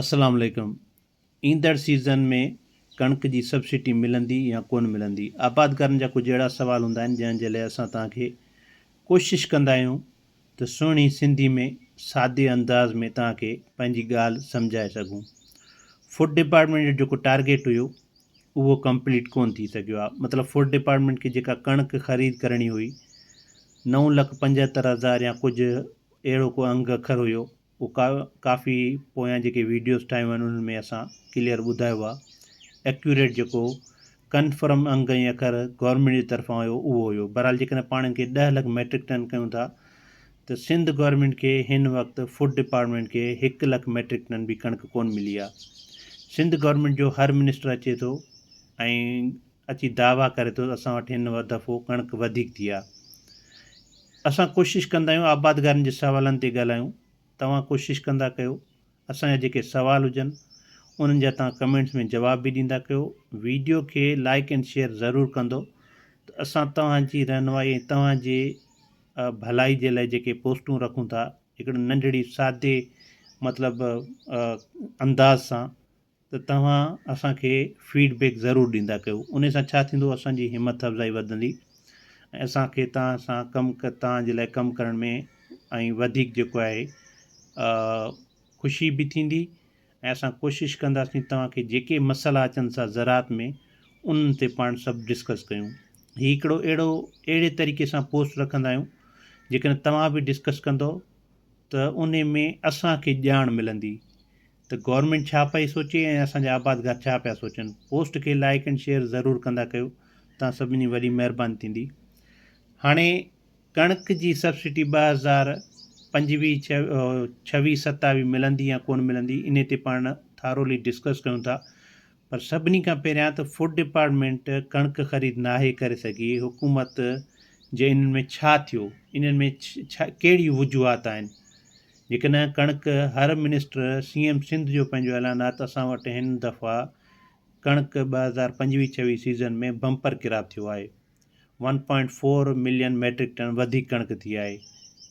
السلام عليڪم ايندڙ سيزن ۾ ڪڻڪ جي سبسڊي ملندي يا ڪونه ملندي آبادگارن جا ڪجهه اهڙا سوال هوندا آهن جنهن جي لاء اسان توهان کي ڪوشش ڪندا آهيون ته سهڻي سنڌي ۾ سادي انداز ۾ توهان کي پنهنجي ڳالهه سمجهائي سگهون فوڊ ڊپارٽمينٽ جو جيڪو ٽارگيٽ هيو اهو ڪمپليٽ ڪونه ٿي سگهيو آهي مطلب فوڊ ڊپارٽمينٽ کي جيڪا ڪڻڪ خريد ڪرڻي هئي 9,75,000 يا ڪجهه اهڙو ڪو انگ اکر هيو اهو ڪافي پويان جيڪي ويڊيوز ٺاهيون آهن انهن ۾ اسان ڪليئر ٻڌايو آهي ايڪيوريٽ جيڪو ڪنفرم انگ ۽ اکر گورنمينٽ جي طرفان هيو اهو هيو بهرحال جيڪڏهن پاڻ کي 10 لک ميٽرڪ ٽن ڪيون ٿا ته سنڌ گورنمينٽ کي هن وقت فوڊ ڊپارٽمينٽ کي 1 لک ميٽرڪ ٽن به ڪڻڪ ڪون ملي آهي سنڌ گورنمينٽ جو هر منسٽر اچي ٿو ۽ اچي دعويٰ ڪري ٿو ته اسان وٽ هن دفعو ڪڻڪ وڌيڪ ٿي آهي. اسان ڪوشش ڪندا آهيون آبادگارن جي سوالن تي ڳالهايون، توهان ڪوشش ڪندا ڪيو اسان جا جيڪي سوال هجن انهن جا توهان ڪمينٽس ۾ جواب به ڏيندا ڪيو، ويڊيو کي لائيڪ اينڊ شيئر ضرور ڪندو ته اسان توهان جي رهنمائي ۽ توهان جي ڀلائي جي لاء جيڪي پوسٽون رکون ٿا هڪڙي ننڍڙي سادي مطلب انداز سان ته توهان اسان کي فيڊ بيڪ ضرور ڏيندا ڪيو انهي سان ڇا ٿيندو اسان جي همٿ افزائي وڌندي ۽ اسان کي توهان سان ڪم توهان جي لاء ڪم ڪرڻ ۾ ۽ وڌيڪ جيڪو آهي خوشي به ٿيندي ۽ اسان ڪوشش ڪنداسين توهان کي جيڪي مسئلا اچن ٿا زراعت ۾ انهن تي پاڻ سڀ ڊسڪس ڪيون هي هڪڙو اهڙو اهڙي طريقي سان پوسٽ رکندا آهيون جيڪڏهن توهان به ڊسڪس ڪندو ته انهي ۾ اسان کي ڄاڻ ملندي ته گورنمينٽ ڇا پئي سوچي ۽ اسان جا آبادگار ڇا پيا سوچن پوسٽ کي لائيڪ اينڊ شيئر ضرور ڪندا ڪيو توهان سڀني جي وڏي مهرباني ٿيندي هاڻي ڪڻڪ جي سبسڊي 2025 26 27 ملندي يا ڪون ملندي انهي تي پاڻ ٿارولي ڊسڪس ڪيون ٿا پر سڀني کان پهريان ته فوڊ ڊپارٽمينٽ ڪڻڪ خريد ناهي ڪري سگهي حڪومت جي انهن ۾ ڇا ٿيو انهن ۾ ڇا ڪهڙي وجوهات آهن جيڪڏهن ڪڻڪ هر منسٽر سي ايم سنڌ جو پنهنجو اعلان آهي ته اسان وٽ هن دفعا ڪڻڪ 2025 26 سيزن ۾ بمپر ڪراپ ٿيو آهي one point four million metric ton وڌيڪ ڪڻڪ ٿي آهي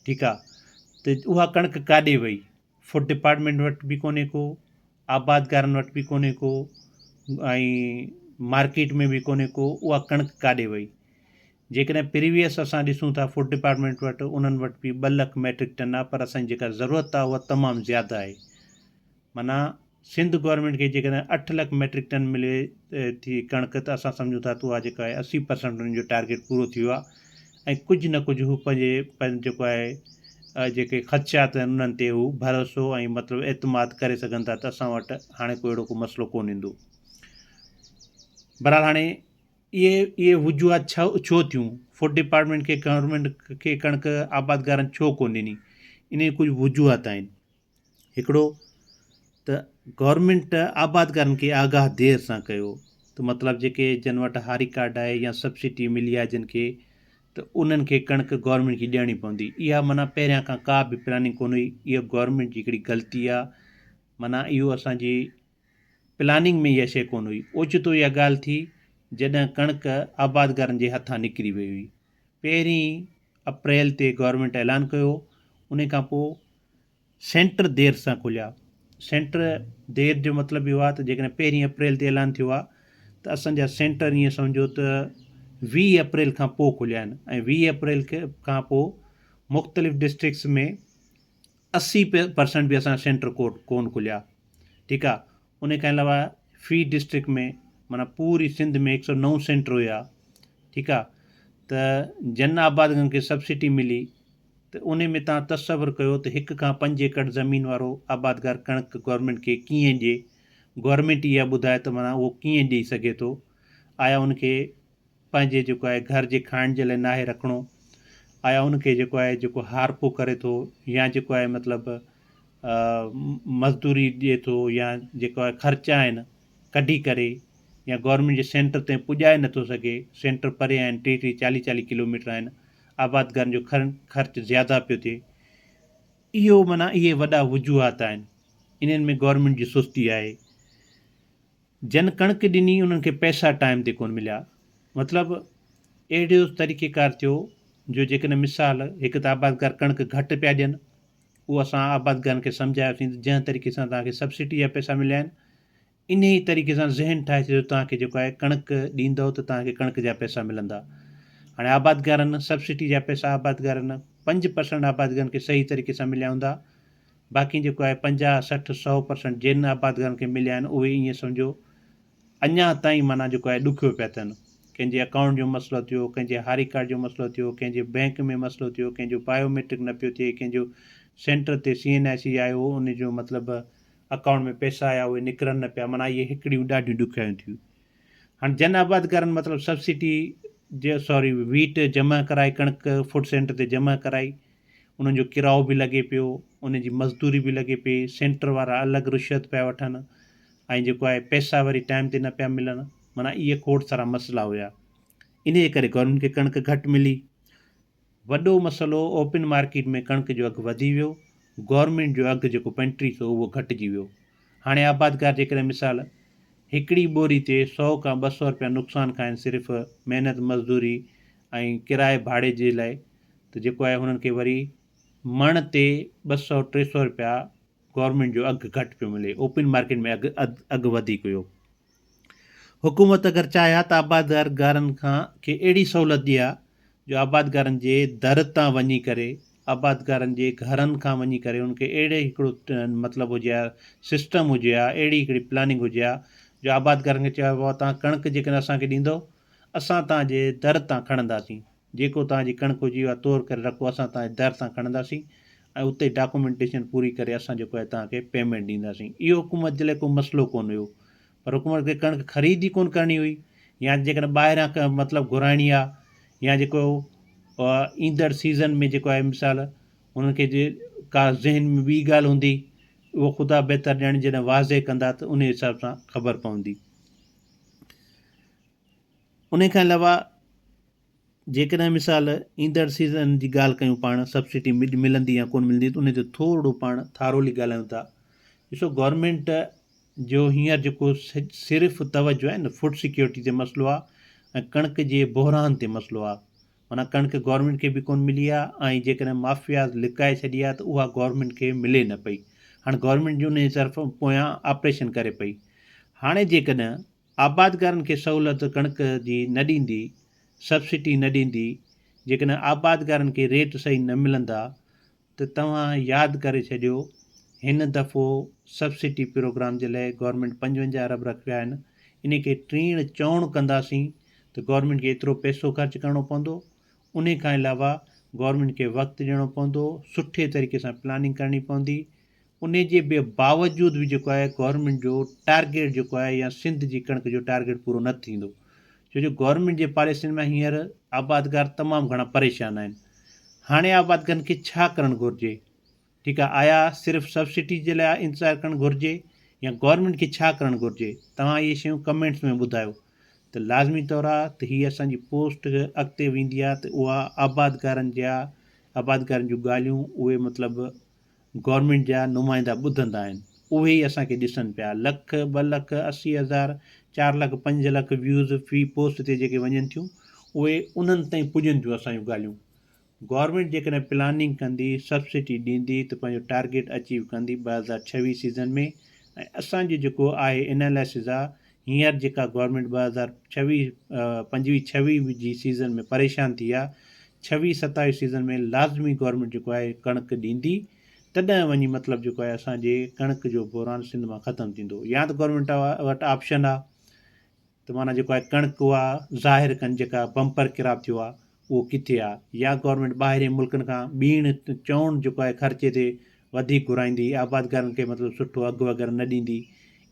ٺيڪ آهي ته اها ڪڻڪ ڪاڏي وئي فوڊ ڊپارٽمينٽ وٽ به ڪونهي ڪو آبادگارن وٽ به ڪونهي ڪو ۽ مارڪيٽ ۾ به ڪونهي ڪو اها ڪڻڪ ڪاڏي وئي جيڪڏهن پريويس اسان ڏسون ٿا فوڊ ڊپارٽمينٽ وٽ انهن وٽ به 2 لک ميٽرڪ ٽن آهي پر اسان جي جيڪا ضرورت آهي اها تمام زياده آهي معنيٰ سنڌ گورنمينٽ کي جيڪڏهن 8 لک ميٽرڪ ٽن ملي ٿي ڪڻڪ ته اسان سمجهون ٿا ته اها جيڪا آهي 80 پرسنٽ انهن جو ٽارگيٽ پورو ٿي ويو آهي ۽ ڪجهه نه ڪجهه هو پنهنجي پنهنجو جيڪو آهي جيڪي خدشات آهن انهن تي هو ڀروسو ۽ مطلب اعتماد ڪري سگهن ٿا ته اسان وٽ هاڻي ڪو اهڙو ڪو مسئلو ڪونه ايندو بهرحال هاڻي اهي اهي وجوهات ڇو ڇو ٿيون؟ فوڊ ڊپارٽمينٽ کي گورنمينٽ کي ڪڻڪ آبادگارن ڇو ڪونه ڏني؟ ان جون ڪجهه وجوهات آهن. هڪڙو ته گورنمينٽ آبادگارن کي آگاهه دير سان ڪيو ته مطلب جيڪي جن وٽ هاري ڪارڊ آهي يا سبسڊي ملي آهي جن کي ته انهن کي ڪڻڪ گورنمينٽ کي ڏيڻي پوندي. اها معنيٰ پهريان کان ڪا به پلاننگ ڪونه هئي. اها گورنمينٽ جي هڪڙي غلطي آهي. معنيٰ اهو اسان جي پلاننگ ۾ اها شيء ڪونه هئي. اوچتو اها ڳالهه ٿي جڏهن ڪڻڪ آبادگارن جي هٿان نڪري وئي هئي. پهرين اپريل تي گورنمينٽ اعلان ڪيو انهي کان پوء سينٽر دير سان کليا. سينٽر دير جو مطلب اهو آهي ته جيڪڏهن پهرين اپريل تي اعلان ٿيو آهي ته اسان جا سينٽر ائين سمجهو ته 20 اپريل کان پوء کليا آهن ۽ 20 اپريل کان پوء مختلف ڊسٽرڪٽس ۾ 80 پرسنٽ به اسان جا سينٽر ڪورٽ ڪون کليا ٺيڪ آ ان کان علاوه في ڊسٽرڪٽ ۾ معنيٰ پوري سنڌ ۾ 109 سينٽر هيا ٺيڪ آ ته جن آبادگن کي سبسڊي ملي ته ان ۾ تان تصور ڪيو ته هڪ کان پنج ايڪڙ زمين وارو آبادگار ڪڻڪ گورنمينٽ کي ڪيئن ڏي گورنمينٽ اها ٻڌائي ته معنيٰ اهو ڪيئن ڏئي سگهي ٿو آيا ان کي پنهنجي جيڪو آهي گهر جي کائڻ جي لاء ناهي رکڻو آيا ان کي جيڪو آهي جيڪو هارپو ڪري ٿو يا جيڪو آهي مطلب مزدوري ڏئي ٿو يا جيڪو آهي خرچا آهن ڪڍي ڪري يا گورنمينٽ جي سينٽر تائين پڄائي نٿو سگهي سينٽر پري آهن 30 30 40 40 ڪلوميٽر آهن آبادگارن جو خرچ زياده پيو ٿئي اهو معنيٰ اهي وڏا وجوهات آهن انهن ۾ گورنمينٽ جي سستي آهي جن ڪڻڪ ڏني انهن کي پئسا ٽائيم تي ڪونه مليا. مطلب اهڙو طريقيڪار ٿيو جو جيڪڏهن مثال هڪ ته آبادگار ڪڻڪ گهٽ پيا ڏين اهو اسان آبادگارن کي سمجهايوسين ته جنهن طريقي سان توهان کي سبسڊي جا پئسا مليا آهن انهي ئي طريقي سان ذهن ٺاهي ڇڏيو توهان کي جيڪو آهي ڪڻڪ ڏيندؤ ته توهان کي ڪڻڪ جا پئسا ملندا. هاڻي آبادگارن سبسڊي جا پئسا آبادگارن 5% آبادگارن کي صحيح طريقي سان مليا هوندا باقي جيڪو آهي 50 60 100% جن آبادگارن کي مليا آهن اهي ائين سمجهو اڃا تائين معنيٰ جيڪو آهي ڏکيو پيا ٿين. ڪنهن جي اڪائونٽ جو مسئلو ٿيو، ڪنهن جي هاري ڪارڊ جو مسئلو ٿيو، ڪنهن جي بئنڪ ۾ مسئلو ٿيو، ڪنهن جو بايو ميٽرڪ نه پيو ٿئي، ڪنهن جو سينٽر تي سي اين آء سي آيو ان جو مطلب اڪائونٽ ۾ پئسا آيا اهي نڪرن نه پيا معنيٰ اهي هڪڙيون ڏاڍيون ڏکيائيون ٿيون. هاڻي جن آبادگارن مطلب سبسڊي جي سوري ويٽ جمع ڪرائي ڪڻڪ فوڊ سينٽر تي جمع ڪرائي انهن جو ڪرايو به لڳي پيو ان جي مزدوري به لڳي پئي سينٽر وارا الڳ رشوت پيا وٺن ۽ جيڪو آهي پئسا وري ٽائيم تي نه پيا ملن معنيٰ اهي کوڙ سارا مسئلا هيا انهي جي ڪري گورنمينٽ کي ڪڻڪ گهٽ ملي. وڏو مسئلو اوپن مارڪيٽ ۾ ڪڻڪ جو اگهه وڌي ويو، گورنمينٽ جو اگهه جيڪو 3500 اهو گهٽجي ويو. هاڻي آبادگار جيڪڏهن مثال هڪڙي ٻوري تي سئو کان 200 رپيا نقصان کائن صرف محنت مزدوري ۽ ڪرائي ڀاڙي جي لاء ته جيڪو آهي هنن کي وري مڻ تي 200 300 رپيا گورنمينٽ جو اگهه گهٽ پيو ملي، اوپن مارڪيٽ ۾ اگهه وڌيڪ هيو. حڪومت اگر چاهي ها ته آبادگارن کان کي اهڙي سهولت ڏئي ها جو آبادگارن جي در تان وڃي ڪري آبادگارن جي گهرن کان وڃي ڪري انهن کي اهڙي هڪڙو مطلب هجي ها سسٽم هجي ها اهڙي هڪڙي پلاننگ هجي ها جو آبادگارن کي چئي ها بابا توهان ڪڻڪ جيڪڏهن اسان کي ڏيندو اسان توهان جي در تان کڻنداسين جيڪو توهان جي ڪڻڪ هجي اها تور ڪري رکو اسان توهان جي در تان کڻنداسين ۽ اتي ڊاڪومينٽيشن پوري ڪري اسان جيڪو آهي توهان کي پيمينٽ ڏينداسين اهو حڪومت جي لاء ڪو مسئلو ڪونه هيو پر حڪومت کي ڪڻڪ خريد ئي ڪونه ڪرڻي هئي يا جيڪڏهن ٻاهران مطلب گهرائڻي آهي يا جيڪو ايندڙ سيزن ۾ جيڪو آهي مثال انهن کي جي ڪا ذهن ۾ ٻي ڳالهه هوندي اهو خدا بهتر ڄاڻي جڏهن واضح ڪندا ته ان حساب سان خبر پوندي ان کان علاوه جيڪڏهن مثال ايندڙ سيزن جي ڳالهه ڪيون پاڻ سبسڊي ملندي يا ڪونه ملندي ته ان تي ٿورڙو پاڻ ٿارولي ڳالهايون ٿا. ڏسو گورنمينٽ جو هينئر جيڪو صرف توجه آهي نه فوڊ سيڪيورٽي تي مسئلو آهي ۽ ڪڻڪ جي بحران تي مسئلو آهي معنيٰ ڪڻڪ گورنمينٽ کي به ڪونه ملي آهي ۽ جيڪڏهن مافياز لڪائي ڇڏي آهي ته اها گورنمينٽ کي ملي نه پئي هاڻي گورنمينٽ ان جي طرف پويان آپريشن ڪري پئي هاڻي جيڪڏهن آبادگارن کي سهولت ڪڻڪ جي نه ڏيندي، سبسڊي نه ڏيندي، جيڪڏهن آبادگارن کي ريٽ صحيح نه ملندا ته توهان ياد ڪري ڇڏيو هن دفعو سبسڊي پروگرام جي لاء گورنمينٽ 55 ارب رکيا آهن انهي کي ٽيڻ چئوڻ ڪنداسين ته گورنمينٽ کي ايترو پئسو خرچ ڪرڻو پوندو انهي کان علاوه گورنمينٽ کي وقت ڏيڻو پوندو سٺي طريقي سان پلاننگ ڪرڻي پوندي انهي جي به باوجود به جيڪو آهي گورنمينٽ جو ٽارگيٽ جيڪو آهي يا سنڌ جي ڪڻڪ جو ٽارگيٽ پورو نه ٿيندو ڇو جو گورنمينٽ جي پاليسين مان هينئر آبادگار تمام گهڻا پريشان آهن هاڻي آبادگارن کي ڇا ڪرڻ گهرجي ٺيڪ آهي آيا صرف سبسڊي جي لاء انتظار ڪرڻ گهرجي يا گورنمينٽ کي ڇا ڪرڻ گهرجي توهان اهي شيون ڪمينٽس ۾ ٻڌايو ته لازمي طور آ ته هي اسان جي پوسٽ اڳتي ويندي آ ته اها آبادگارن جا آبادگارن جون ڳالهيون اهي مطلب گورنمينٽ جا نمائندا ٻڌندا آهن اهي ئي اسان کي ڏسن پيا لک 2 لک 80 هزار 4 لک 5 لک ويوز في پوسٽ تي جيڪي وڃن ٿيون اهي انهن تائين پڄن ٿيون اسان جون ڳالهيون گورنمينٽ جيڪڏهن پلاننگ ڪندي سبسڊي ڏيندي ته پنهنجو ٽارگيٽ اچيو ڪندي 2026 سيزن ۾ ۽ اسان جو جيڪو آهي انالائسز آ هينئر جيڪا گورنمينٽ 2026 25 26 جي سيزن ۾ پريشان ٿي آ 26 27 سيزن ۾ لازمي گورنمينٽ جيڪو آهي ڪڻڪ ڏيندي تڏهن وڃي مطلب جيڪو آهي اسان جي ڪڻڪ جو بحران سنڌ مان ختم ٿيندو يا ته گورنمينٽ وٽ آپشن آ ته معنيٰ جيڪو آهي ڪڻڪ اها ظاهر ڪن جيڪا بمپر ڪراپ ٿيو آ اهو ڪٿي آ يا گورنمينٽ ٻاهرين ملڪن کان ٻيڻ چئوڻ جيڪو آهي خرچي تي وڌيڪ گهرائيندي آبادگارن کي مطلب سٺو اگهه وغيره نه ڏيندي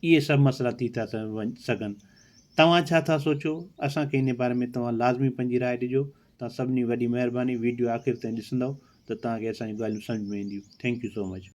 اهي سڀ مسئلا ٿي ٿا سگهن توهان ڇا ٿا سوچو اسان کي انهي باري ۾ توهان لازمي پنهنجي راء ڏجو توهان سڀني وڏي مهرباني ويڊيو آخر تائين ڏسندؤ ته توهان کي اسان جون ڳالهيون سمجهه ۾ اينديون thank you so much.